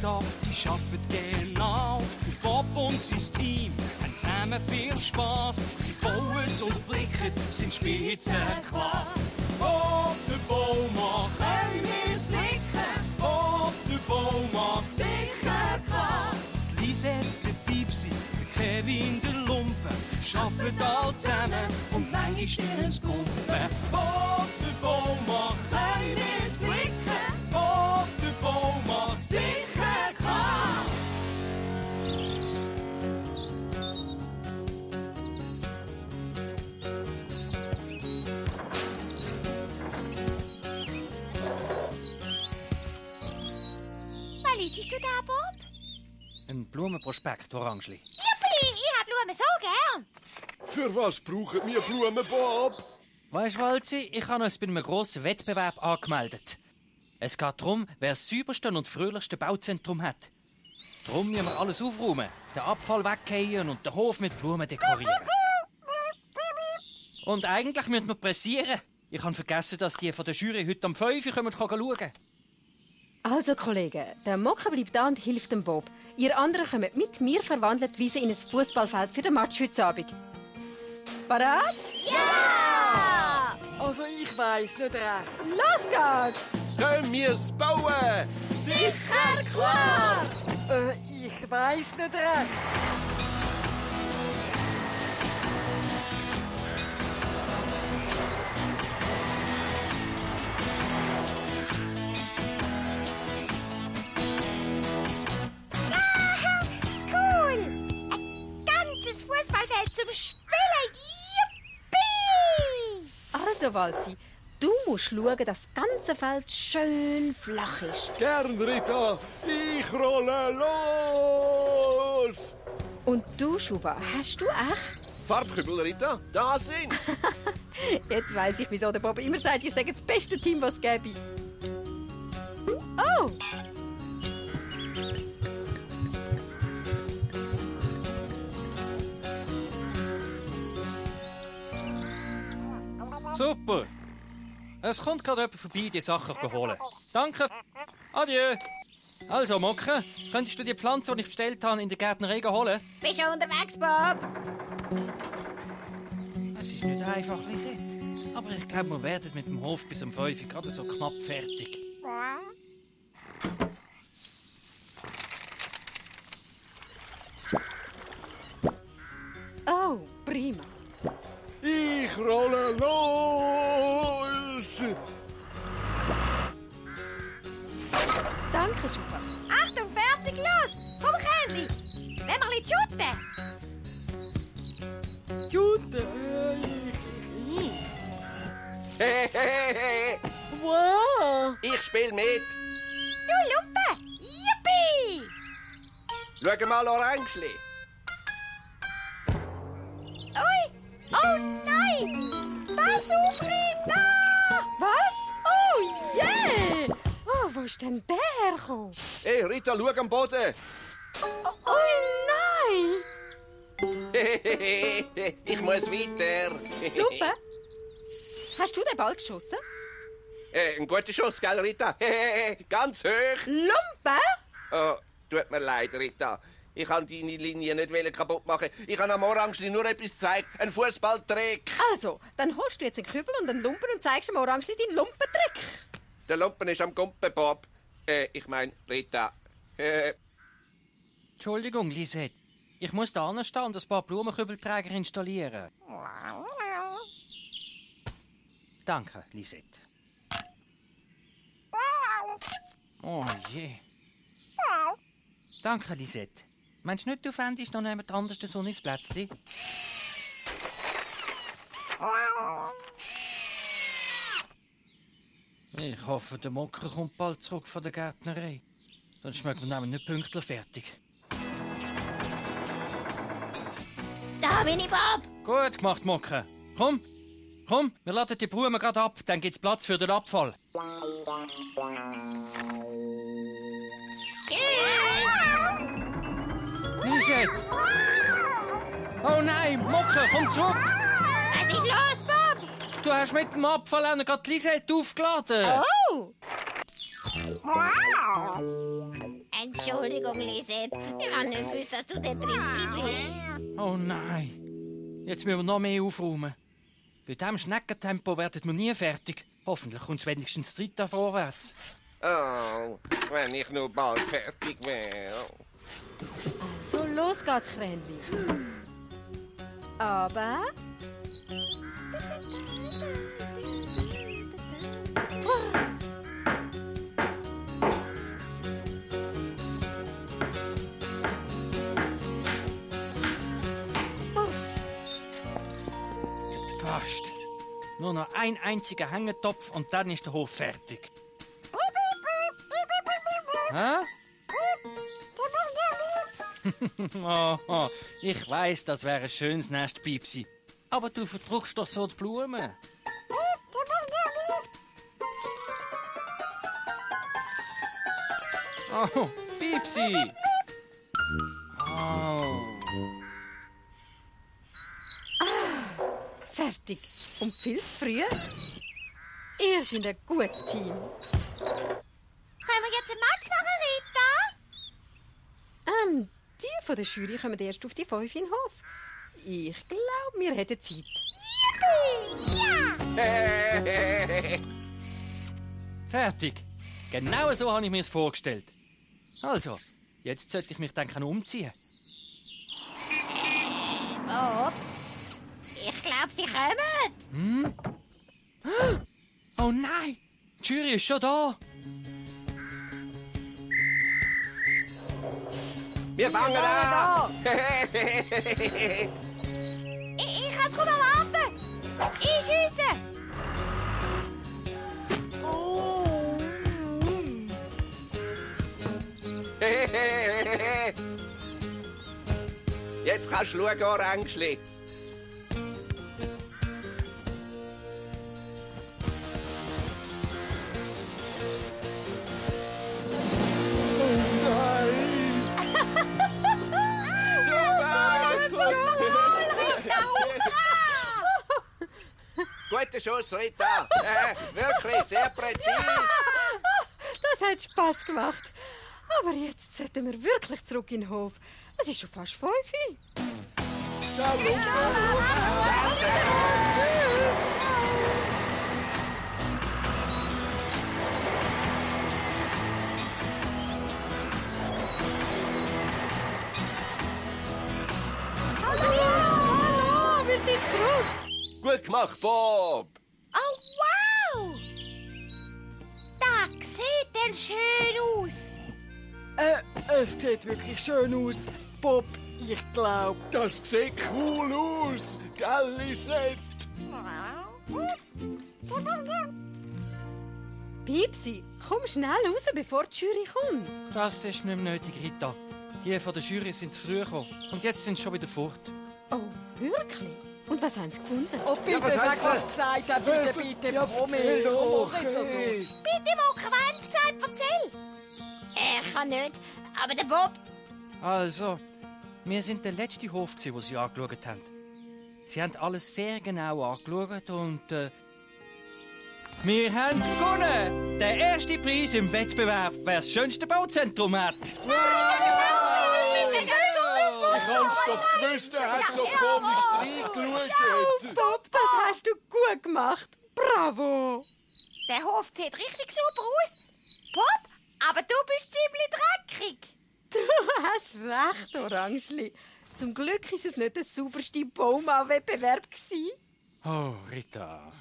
Tag, die arbeiten genau. Bob und sein Team haben zusammen viel Spass. Sie bauen und flicken, sind Spitzenklasse. Bob, der Baumann, können wir's flicken. Bob, der Baumann, sicher klar. Die Lisette, der Pipsi, der Kevin, der Lumpen, arbeiten alle zusammen und manchmal stillen's Kumpen. Bob, der Baumann, können wir's flicken. Bob, der Baumann, sicher klar. Was liest du da, Bob? Ein Blumenprospekt, Orangeli. Juppli, ich hab Blumen so gern. Für was brauchen wir Blumen, Bob? Weisst du, Walzi, ich habe uns bei einem grossen Wettbewerb angemeldet. Es geht darum, wer das sauberste und fröhlichste Bauzentrum hat. Darum müssen wir alles aufräumen, den Abfall weggehen und den Hof mit Blumen dekorieren. Und eigentlich müssen wir pressieren. Ich habe vergessen, dass die von der Jury heute um 5 Uhr schauen. Also, Kollegen, der Mokka bleibt da und hilft dem Bob. Ihr anderen kommt mit mir verwandelt die Wiese in ein Fußballfeld für den Match heute Abend. Parat? Ja! Also ich weiss nicht recht. Los geht's! Können wir's bauen? Sicher klar! Ich weiss nicht recht. Cool! Ein ganzes Fußballfeld zum Spielen. Yippie! Also, Walzi, du musst schauen, dass das ganze Feld schön flach ist. Gern, Rita. Ich rolle los. Und du, Schuba, hast du echt? Farbkübel, Rita. Da sind's. Jetzt weiss ich, wieso der Bob immer sagt, ihr seid das beste Team, was es gäbe. Oh! Super. Es kommt gerade jemand vorbei, die Sachen zu holen. Danke. Adieu. Also, Mokka, könntest du die Pflanze, die ich bestellt habe, in der Gärtnerei holen? Bist du unterwegs, Bob? Es ist nicht einfach, Lisette. Aber ich glaube, wir werden mit dem Hof bis um 5 Uhr gerade so knapp fertig. Oh, prima. Ich rolle los. Danke, Schuba. Achtung, fertig, los! Komm, Kändli! Wollen wir ein bisschen shooten? Jute, Hehehe. wow. Ich spiel mit. Du Lumpe! Yippie! Schau mal, Orangeli. Ui! Oh nein! Pass auf, Rita! Was? Oh, je! Yeah. Oh, wo ist denn der hergekommen? Hey, Rita, schau am Boden. Oh nein! Ich muss weiter. Lumpe? Hast du den Ball geschossen? Ein guter Schuss, gell, Rita? Ganz hoch. Lumpe? Oh, tut mir leid, Rita. Ich kann deine Linie nicht kaputt machen. Ich habe am Orangeli nur etwas gezeigt. Ein Fußballtrick. Also, dann holst du jetzt einen Kübel und einen Lumpen und zeigst dem Orangeli deinen Lumpentrick. Der Lumpen ist am Gumpen, Bob. Ich mein, Rita. Entschuldigung, Lisette. Ich muss da anstehen und ein paar Blumenkübelträger installieren. Danke, Lisette. Oh je. Danke, Lisette. Meinst du nicht, du fändest noch jemand anderes so ins Plätzchen? Ich hoffe, der Mokka kommt bald zurück von der Gärtnerei. Sonst schmeckt man nämlich nicht pünktlich fertig. Da bin ich, Bob! Gut gemacht, Mokka. Komm, wir laden die Blumen gerade ab, dann gibt's Platz für den Abfall. Tschüss! Lisette! Oh nein, Mokka, komm zurück! Was ist los, Bob? Du hast mit dem Abfall auch noch gerade Lisette aufgeladen. Oh! Entschuldigung, Lisette. Ich habe nicht gewusst, dass du dort drin bist. Oh nein. Jetzt müssen wir noch mehr aufräumen. Bei diesem Schneckentempo werden wir nie fertig. Hoffentlich kommt es wenigstens dritter vorwärts. Oh, wenn ich nur bald fertig wäre. Also, los geht's, Kränli. Aber... Fast. Nur noch ein einziger Hängetopf und dann ist der Hof fertig. Hä? Oh, ich weiss, das wäre ein schönes Nest, Piepsi. Aber du verdruckst doch so die Blumen. Oh, Piepsi. Oh. Fertig. Und viel zu früh? Ihr seid ein gutes Team. Können wir jetzt ein Match machen, Rita? Die von der Jury kommen erst auf die 5 in den Hof. Ich glaube, wir hätten Zeit. Ja! Fertig. Genau so habe ich mir es vorgestellt. Also, jetzt sollte ich mich dann umziehen. Bob, ich glaube, sie kommen. Oh nein, die Jury ist schon da. Wir fangen an! Ich kann es kaum erwarten. Einschiessen! Jetzt kannst du schauen, Orangeli. Guter Schuss, Rita. Wirklich, sehr präzise. Das hat Spass gemacht. Aber jetzt sollten wir wirklich zurück in den Hof. Es ist schon fast 5 Uhr. Ciao, Hallo, wir sind zurück. Gut gemacht, Bob. Oh, wow! Das sieht denn schön aus. Es sieht wirklich schön aus. Bob, ich glaube. Das sieht cool aus, gell, Lisette? Piepsi, komm schnell raus, bevor die Jury kommt. Das ist nicht mehr nötig, Rita. Die von der Jury sind zu früh gekommen. Und jetzt sind sie schon wieder fort. Oh, wirklich? Und was haben sie gefunden? Oh, bitte, was sag, heißt was das? gesagt hat. Bitte, komm erzähl her. doch, Mach jetzt also. hey. Bitte, Mucker, wer hat's gesagt? Erzähl. Ich kann nicht, aber der Bob... Also, wir sind der letzte Hof, den sie angeschaut haben. Sie haben alles sehr genau angeschaut und wir haben gewonnen! Der erste Preis im Wettbewerb, wer das schönste Bauzentrum hat. Ich hab's doch gewusst, er hat so komisch reingeschaut. Bob, das hast du gut gemacht. Bravo! Der Hof sieht richtig super aus. Bob, aber du bist ziemlich dreckig. Du hast recht, Orangeli. Zum Glück war es nicht der sauberste Baumau-Wettbewerb. Oh, Rita.